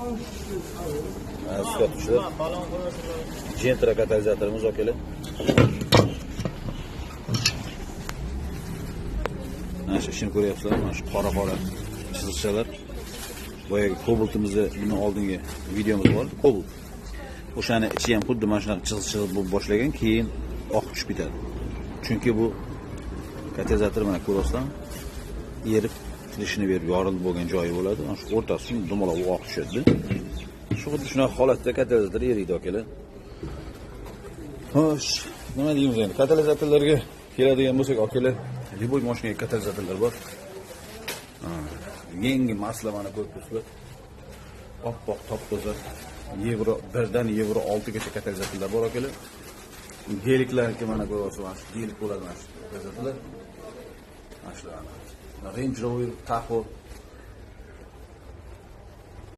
Aziz kuzatuvchilar, Gentra katalizatorimiz akalar. Mana shu ishini ko'ryapsizlar, mana shu qora-qora chiziqchalar. Boyagi Cobaltimizni bundan oldingi videomiz bor, Cobalt. O'shani ichi ham xuddi mana shunaqa chiziq-chiziq bo'lib boshlagan, keyin oq tushib ketadi. Chunki bu katalizator mana ko'ryapsizlar, erib tirishini berib yorilib bo'lgan joyi bo'ladi. Mana shu o'rtasi dumaloq oq tushadi. Shu xuddi shunaqa holatda katalizator eriydi akalar. Xo'sh, nima deymiz endi? Katalizatorlarga keladigan bo'lsak, akalar, любой mashinaga katalizatorlar bor. Yangi masla mana ko'rib turibsizlar. Oppoq top-toza Yevro 1dan Yevro 6 gacha katalizatorlar bor akalar. Geliklarniki mana ko'ryapsiz, mana shu gelik bo'ladi mana shu katalizatorlar. Mana shular. Range Rover, Tahoe,